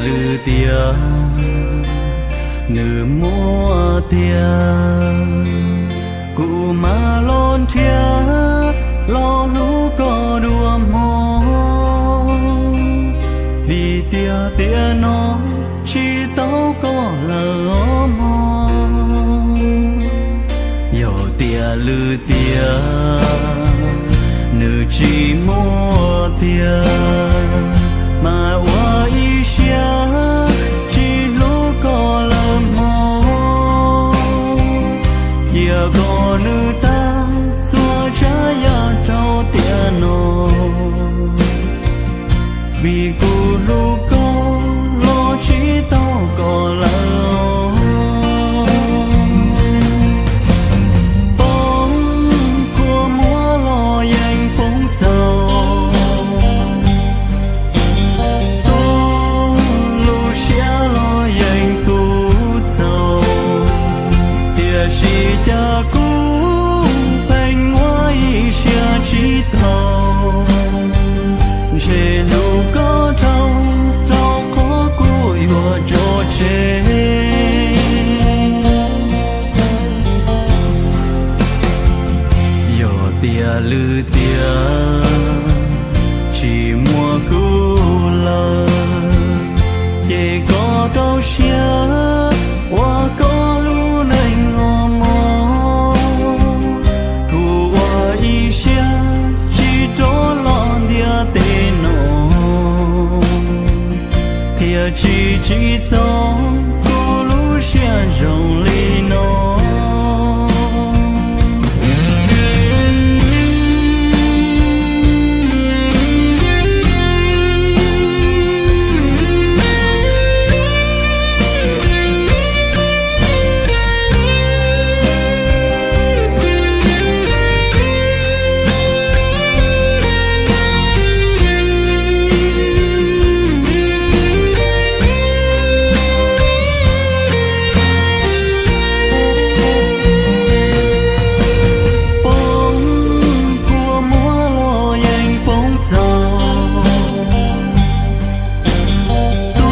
Lwm tiam nws muaj tiag, kuv mam los nrhiav los hlub koj dua hmo, vim tiag tiam no tsis tau koj lawm os mog. Yog tias lwm tiam nws tsis muaj tiag, mas ua ib siab tsis hlub koj lawm mog. Cia kom nws tag txhua tsav yam rau tiam no, vim kuv hlub koj los tsis tau koj lawm. Poob kua muag los yeej poob txaus, tu lub siab los yeej tu txaus, tiam sis cas kuv pheej ua ib siab tsis tau, ntshe hlub koj dhau rau qhov kuv yuav tso tseg. Yog tias lwm tiam tsis muaj kuv lawm, ces koj rau siab ua koj lub neej os mog. Kuv ua ib siab tsis rov los ntiaj teb no, thiaj tsis tsim txom kuv lub siab zoo li no. Poob kua muag los yeej poob txaus, tu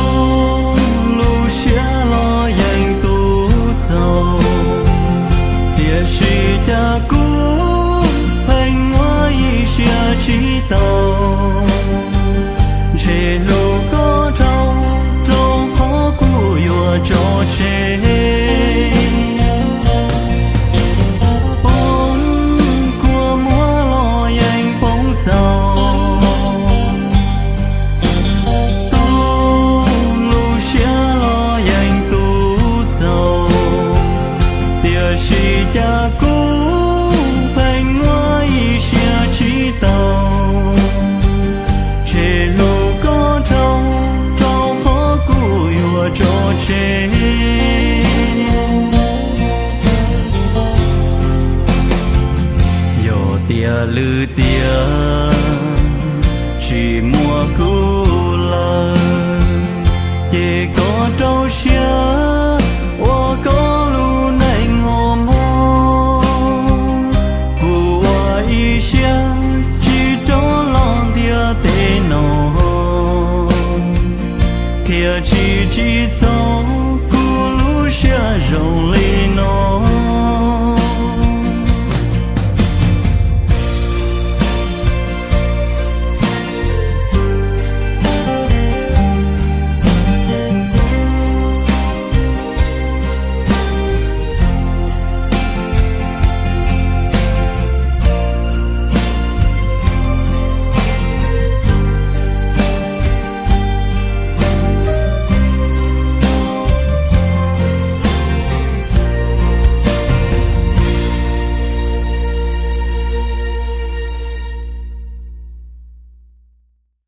lub siab los yeej tu txaus, tiam sis cas kuv pheej ua ib siab tsis tau, ntshe hlub koj dhau rau qhov kuv yuav tso tseg. Poob kua muag los yeej poob txaus, tu lub siab los yeej tu txaus, tiam sis cas kuv pheej ua ib siab tsis tau, ntshe hlub koj dhau rau qhov kuv yuav tso tseg. Yog tias lwm tiam tsis muaj kuv